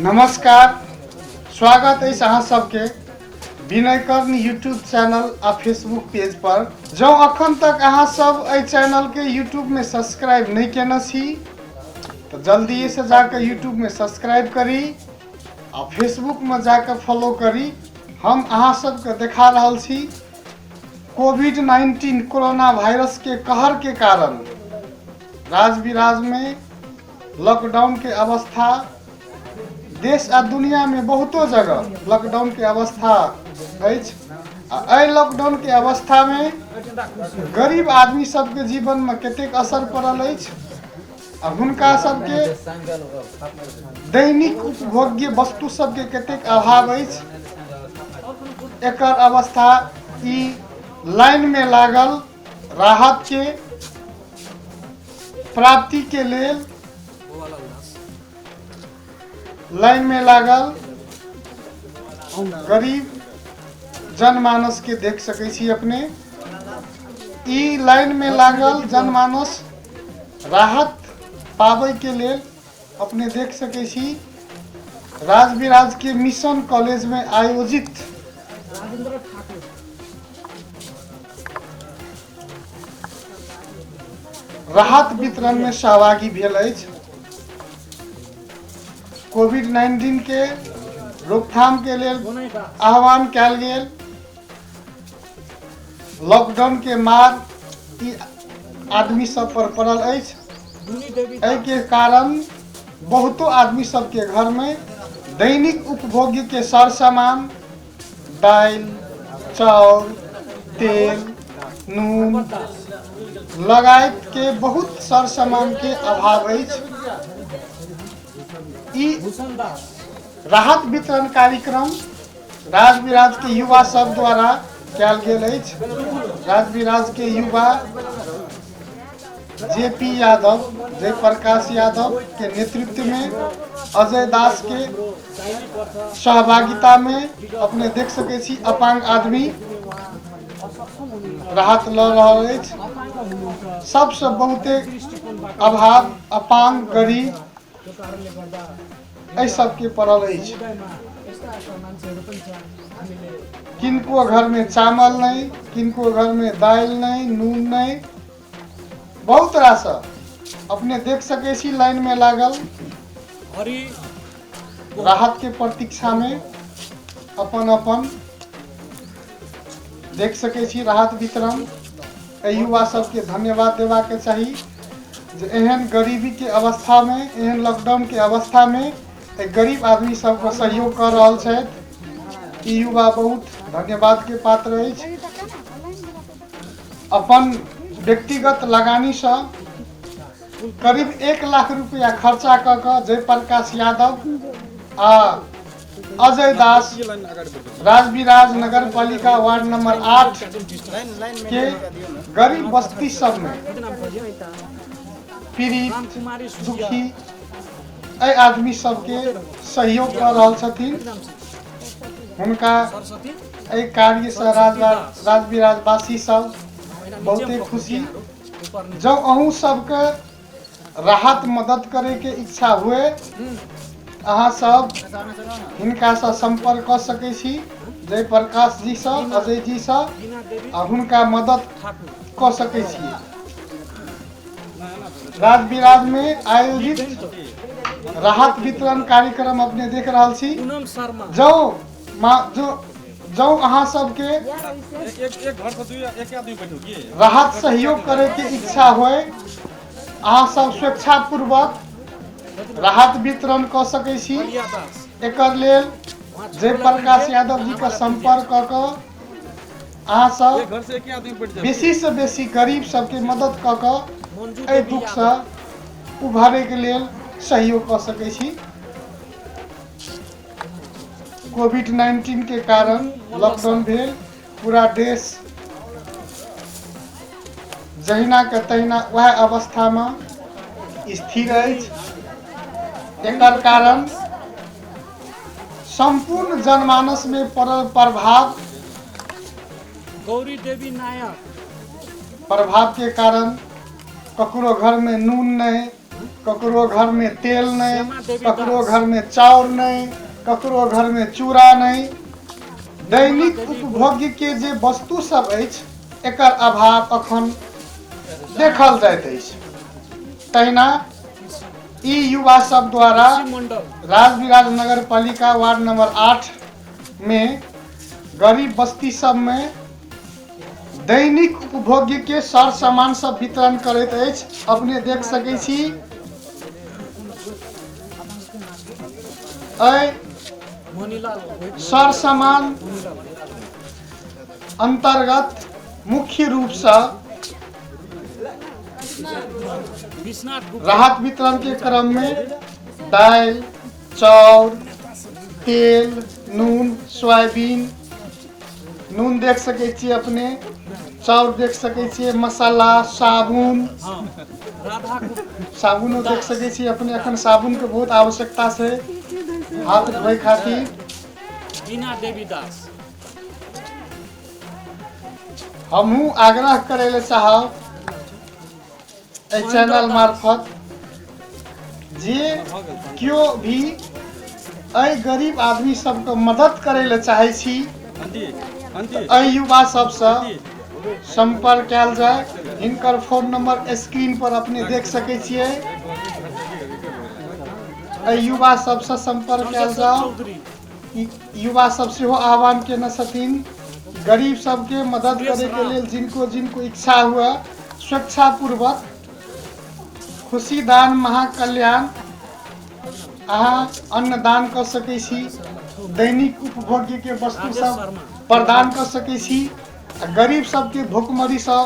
नमस्कार, स्वागत अछि अहाँ सबके विनय कर्ण यूट्यूब चैनल आ फेसबुक पेज पर। जँ अखन तक अहाँ सब एहि चैनल के यूट्यूब में सब्सक्राइब नहीं केने छी तो जल्दी से जाके यूट्यूब में सब्सक्राइब करी आ फेसबुक में जाके फॉलो करी। हम अहाँ सबके देखा रहल छी कोविड-19 कोरोना वायरस के कहर के कारण राजविराज में लॉकडाउन के अवस्था, देश आ दुनिया में बहुतो जगह लॉकडाउन के अवस्था अछि। आ एहि लॉकडाउन के अवस्था में गरीब आदमी सबके जीवन में कतेक असर पड़ल अछि आ हुनका सबके दैनिक उपभोग्य वस्तु सबके कतेक अभाव अछि, एकर अवस्था ई लाइन में लागल राहत के प्राप्ति के लेल लाइन में लागल गरीब जनमानस के देख सकै छी अपने। ई लाइन में लागल जनमानस राहत पाबै के लेल अपने देख सकै छी राजविराज के मिशन कॉलेज में आयोजित राहत वितरण में सहभागी भेल अछि। कोविड-19 के रोकथाम के लेल आह्वान कयल गेल। लॉकडाउन के मार ई आदमी सब पर पड़ल अछि। एहि के कारण बहुतो आदमी सबके घर में दैनिक उपभोग्य के सर सामान दालि, चाउर, तेल, नून लगायत के बहुत सर सामान के अभाव अछि। ई राहत वितरण कार्यक्रम राजविराज के युवा सब द्वारा कयल गेल अछि। राजविराज के युवा जे पी यादव, जयप्रकाश यादव के नेतृत्व में अजय दास के सहभागिता में अपने देख सकै छी अपांग आदमी राहत लऽ रहल अछि। सबसँ बहुते अभाव अपांग गरीब एहि सबके पड़ल अछि। किनको घर में चावल नहीं, किनको घर में दालि नहीं, नून नहीं, बहुत रास अपने देख सकै छी लाइन में लागल राहत के प्रतीक्षा में अपन अपन देख सकै छी राहत वितरण। एहि युवा सबके धन्यवाद देबाक चाही जे एहन गरीबी के अवस्था में, एहन लॉकडाउन के अवस्था में एहि गरीब आदमी सबके सहयोग कऽ रहल छथि। ई युवा बहुत धन्यवाद के पात्र अछि। अपन व्यक्तिगत लगानीसँ करीब 1 लाख रुपया खर्चा कऽ कऽ जयप्रकाश यादव आ अजय दास राजविराज नगरपालिका वार्ड नंबर 8 के गरीब बस्ती सब में पीड़ित दुखी एहि आदमी सबके सहयोग कऽ रहल छथिन। हुनका एहि कार्यसँ राजविराजवासी सब बहुते खुशी। जँ अहूँ सबके राहत मदद करैके इच्छा हुए अहाँ सब हिनकासँ सम्पर्क कऽ सकै छी, जयप्रकाश जीसँ, अजय जीसँ, आ हुनका मदद कऽ सकै छी। राजविराज में आयोजित राहत वितरण कार्यक्रम अपने देख रहल छी। जँ अहाँ सबके राहत सहयोग करे के इच्छा होय, अहाँ सब स्वेच्छापूर्वक राहत वितरण कऽ सकै छी। एकर लेल जयप्रकाश यादव जी के संपर्क कऽ कऽ अहाँ सब बेसी से बेसी गरीब सबके मदद कऽ कऽ एहि दुखसँ उभरैके लेल सहयोग कऽ सकै छी। कोविड-19 के कारण लॉकडाउन भेल, पूरा देश जहिना के तहिना वएह अवस्थामे स्थिर अछि। एकर कारण सम्पूर्ण जनमानस में पड़ल प्रभाव, गौरी देवी नायक प्रभाव के कारण ककरो घर में नून नहीं, ककरो घरमे तेल नहि, श्यामा देवी ककरो दास। घरमे चाउर नहि, ककरो घरमे चूड़ा नहि। दैनिक उपभोग्य के जे वस्तु सब अछि एकर अभाव अखन देखल जाइत अछि। तहिना ई युवा सब द्वारा तुलसी मण्डल। राजविराज नगर पालिका वार्ड नंबर 8 में गरीब बस्ती सब में दैनिक उपभोग्य के सर सामान सब वितरण करैत अछि। अपने देख सकै छी एहि मणिलाल सर सामान अंतर्गत मुख्य रूप से विश्वनाथ गुप्ता। राहत वितरण के क्रम में दालि, चाउर, तेल, नून, सोयाबीन, नून देख सकै छी अपने, चाउर देख सकै छियै, मसाला, साबुन, हँ, राधा गुप्ता। साबुनो देख सकै छी अपने। अखन साबुन के बहुत आवश्यकता छै हाथ धोए खातिर। बीना देवी दास। हमहूँ आग्रह करै लए चाहब एहि चैनल मार्फत जे केओ भी एहि गरीब आदमी सबके मदद करै लए चाहै छी एहि युवा सबसँ संपर्क कयल जाय। हिनकर फोन नंबर स्क्रीन पर अपने देख सकै छियै। एहि युवा सबसँ संपर्क कयल चन्द्रेश्वर जाउ। चौधरी। ई युवा सब सेहो आह्वान केने छथिन गरीब सबके मदद करे के लेल जिनको जिनको इच्छा हुए स्वेच्छापूर्वक खुशी दान महाकल्याण अहाँ अन्नदान कऽ सकै छी, दैनिक उपभोग्य के वस्तु राजेश सब शर्मा। प्रदान कऽ सकै छी आ गरीब सबके भुखमरीसँ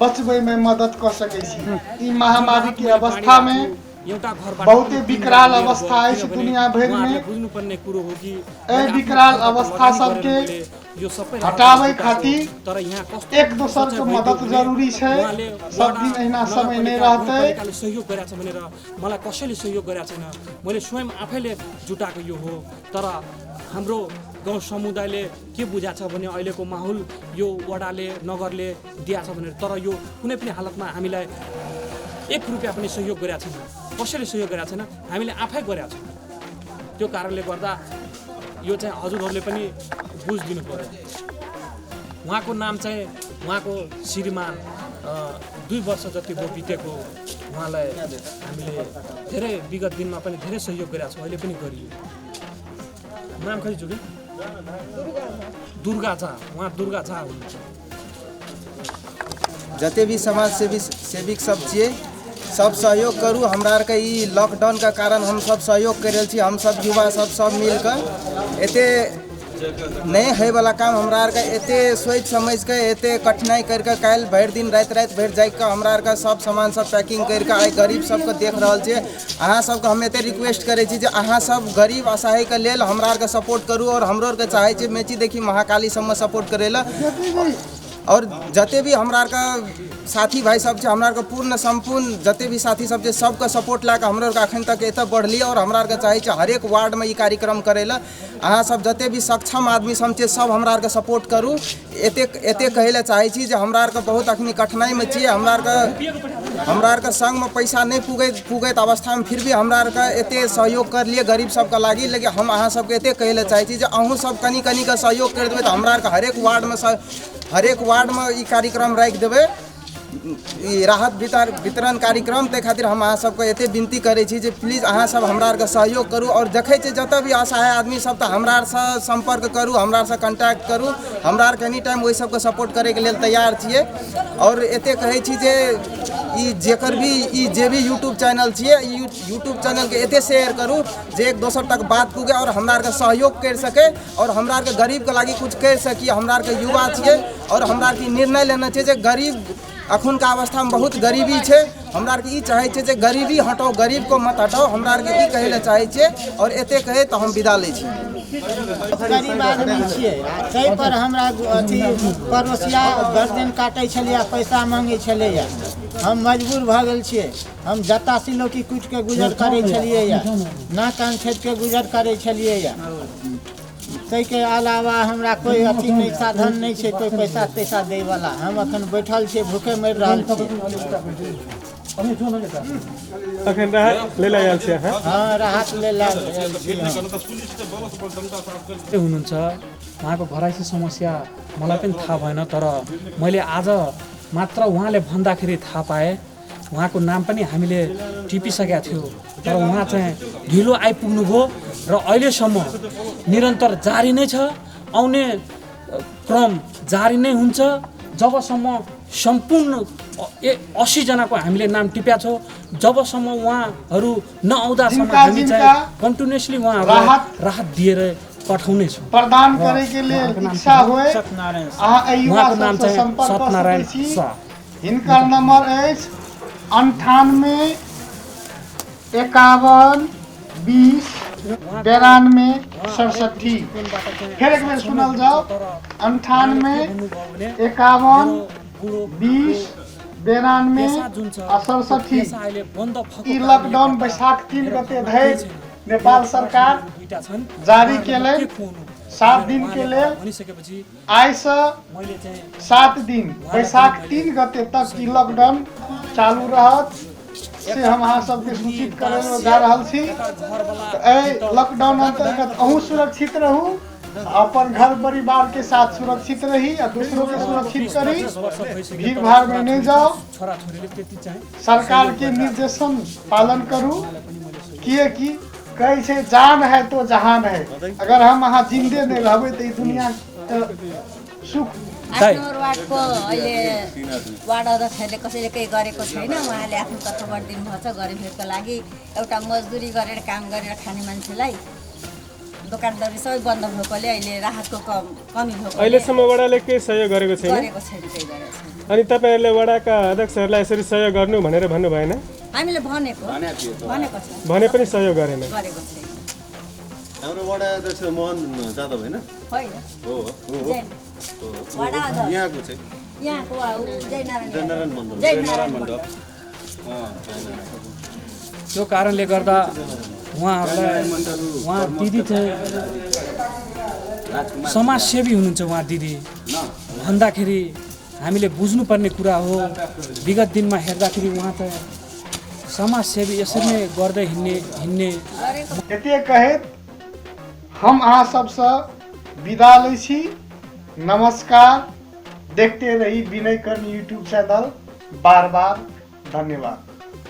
बचबैमे मदद कऽ सकै छी। ई महामारी के अवस्था में एउटा घरबाट बहुते पनि विकराल लिएर अवस्था गयो, अछि किनभने दुनिया भरिमे। उहाँहरूले बुझ्नुपर्ने कुरो हो कि एहि मैले आफ्नो विकराल घरबाट अवस्था लगानी गरेर सबके मैले यो सबै राहत हटाबै जुटाएको, खातिर तर यहाँ कस्तो एक दोसरके सोचाइ मदद भइदियो भने जरूरी छै। उहाँले सब वडा, दिन एहिना समय नहि नगरपालिका, रहतै। गाउँपालिकाले सहयोग गरेको छ भनेर मलाई कसैले सहयोग गरेको छैन, मैले स्वयं आफैले जुटाएको यो हो। तर हाम्रो गाउँ समुदायले के बुझाएको छ भने अहिलेको माहौल यो वडाले नगरले दिएको छ भनेर, तर यो कुनै पनि हालतमा हामीलाई एक रुपियाँ पनि सहयोग गरेको छैन, कसैले सहयोग गरेको छैन, हामीले आफै गरेका छौँ। त्यो कारणले गर्दा यो चाहिँ हजुरहरूले पनि बुझिदिनु पर्यो। उहाँको नाम चाहिँ उहाँको श्रीमान 2 वर्ष जति भयो बितेको, उहाँलाई हामीले धेरै विगत दिनमा पनि धेरै सहयोग गरेका छौँ, अहिले पनि गरियो। नाम खै जुगे? दुर्गा झा। उहाँ दुर्गा झा हुनुहुन्छ। जते भी समाज सेवी सेविक सब छियै सब सहयोग करू। हमरा आरके ई लॉकडाउन के कारण हम सब सहयोग करि रहल छी। हम सब युवा सब सब मिल कऽ एते नहि होइवला काम हमरा आरके एते सोचि समझि कऽ एते कठिनाइ करि कऽ काल्हि भरि दिन राति राति भरि जागि कऽ हमरा आरके सब सामान सब पैकिंग करि कऽ आइ गरीब सबके देख रहल छियै। अहाँ सबके हम एते रिक्वेस्ट करै छी जे अहाँ सब गरीब असहायके लेल हमरा आरके सपोर्ट करू और हमरो आरके चाहै छियै मेची देखी महाकाली सबमे सपोर्ट करै लए। और जते भी हमरा आरके साथी भाई सब छै, हमरा आरके पूर्ण सम्पूर्ण जते भी साथी सब छै सबके सपोर्ट लए कऽ हमरो आरके अखन तक एतऽ बढ़लियै और हमरा आरके चाहै छै हरेक वार्डमे ई कार्यक्रम करै लए। अहाँ सब जते भी सक्षम आदमी सब छै सब हमरा आरके सपोर्ट करू। एते एते कहै लए चाहै छी जे हमरा आरके बहुत अखनी कठिनाइमे छियै। हमरा आरके संगमे पैसा नहि पुगैत अवस्थामे फिर भी हमरा आरके एते सहयोग करलियै गरीब सबके लागि। लेकिन हम अहाँ सबके एते कहै लए चाहै छी जे अहूँ सब कनि कनि कऽ सहयोग करि देबै तऽ हमरा आरके हरेक वार्डमे ई कार्यक्रम राखि देबै, ई राहत वितरण कार्यक्रम। ताहि खातिर हम अहाँ सबके एते विनती करै छी जे प्लीज अहाँ सब हमरा आरके सहयोग करू। और देखै छियै जतऽ भी असहाय आदमी सब तऽ हमरा आरसँ सम्पर्क करू, हमरा आरसँ कॉन्टैक्ट करू। हमरा आरके एनी टाइम ओहि सबके सपोर्ट करैके लेल तैयार छियै। और एते कहै छी जे ई जेकर भी ई जे भी यूट्यूब चैनल छियै, ई यूट्यूब चैनलके एते शेयर करू जे एक दोसर तक बात पुगे और हमरा आरके सहयोग करि सकै और हमरा आरके गरीबके लागि कुछ करि सकी। हमरा आरके युवा छियै और हमरा आरके निर्णय लेना छै जे गरीब अखुनका अवस्थामे बहुत गरीबी छै। हमरा आरके ई चाहै छियै जे गरीबी हटाओ, गरीब को मत हटाओ। हमरा आरके ई कहै लए चाहै छियै और एते कहै तऽ हम विदा लै छी। गरीब आदमी छियै, ताहि पर हमरा अथी पड़ोसिया गर्दन काटै छलैए, पैसा मांगै छलैए। हम मजबूर भऽ गेल छियै। हम जत्ता सिलौटी कुटि कऽ गुजर करै छलियैए, नाक कान छेद कऽ गुजर करै छलियैए। ताहिके अलावा हमरा कोइ अथी नहि, साधन नहि छै, कोइ पैसा तैसा दैवला। हम अखन बैठल छियै, भूखे मरि रहल छियै। अखन राहत लेल आयल छी अहाँ? हँ, राहत लेल आयल छी हम। हुनुहुन्छ उहाँको घरायसी समस्या मलाई पनि थाहा भएन, तर मैले आज मात्र उहाँले भन्दाखेरि थाहा पाएँ। उहाँको नाम पनि हामीले टिपिसकेका थियो, तर उहाँ चाहिँ ढिलो आइपुग्नुभयो र अहिलेसम्म निरन्तर जारी नै छ। आउने क्रम जारी नै हुन्छ जबसम्म सम्पूर्ण 80 जनाको हामीले नाम टिपेका छौँ। जबसम्म उहाँहरू नआउँदासम्म जिनका हामी जिनका चाहिँ कन्टिन्युसली उहाँहरूलाई राहत राहत दिएर पठाउने छौँ। प्रदान करे के लेल इच्छा होय सत्यनारायण अहाँ एहि युवा उहाँको नाम सबसँ चाहिँ सम्पर्क कऽ सकै सत्यनारायण छी। शाह। हिनकर नम्बर अछि 98 51 20 92 67। फेर एक बेर सुनल जाओ, 98 51 20 92 67। ई लकडाउन बैशाख 3 गते धरि नेपाल सरकार जारी केलनि। 7 दिन के लेल आइसँ 7 दिन बैशाख 3 गते तक ई लकडाउन चालू रहत, से हम अहाँ सबके सूचित करय जा रहल छी। तऽ एहि लॉकडाउन अन्तर्गत अहूँ सुरक्षित रहू, अपन घर परिवार के साथ सुरक्षित रही आ दूसरों के सुरक्षित करी। भीड़ भाड़ में नहीं जाओ, सरकार के निर्देशन पालन करू। किएकि कहै छै जान है तो जहान है, अगर हम अहाँ जिंदे नहीं रहबै तऽ ई दुनिया के सुख। 8 नम्बर वार्डको अहिले वार्ड अध्यक्षले कसैले केही गरेको छैन। उहाँले आफ्नो तर्फबाट दिनुभएको छ गरिबहरूको लागि। एउटा मजदुरी गरेर काम गरेर खाने मान्छेलाई दोकानदारी सबै बन्द भएकोले अहिले राहतको कमी भएको। अहिलेसम्म वडाले केही सहयोग गरेको छैन? गरेको छैन, केही गरेको छैन। अनि तपाईँहरूले वडाका अध्यक्षहरूलाई यसरी सहयोग गर्नु भनेर भन्नु भएन? हामीले भनेको छ, भने पनि सहयोग गरेन, गरेको छैन। हाम्रो वडा अध्यक्ष मोहन जाधव होइन? होइन, हो हो, यहाँको चाहिँ यहाँको जयनारायण मण्डल। जयनारायण मण्डल। त्यो कारणले गर्दा उहाँहरूलाई उहाँ दिदी चाहिँ समाजसेवी हुनुहुन्छ। उहाँ दिदी भन्दाखेरि हामीले बुझ्नुपर्ने कुरा हो। विगत दिनमा हेर्दाखेरि उहाँ चाहिँ समाजसेवी यसरी नै गर्दै हिँड्ने हिँड्ने। एते कहैत हम अहाँ सबसँ विदा लै छी। नमस्कार। देखते रही विनय कर्ण यूट्यूब चैनल। बार बार धन्यवाद।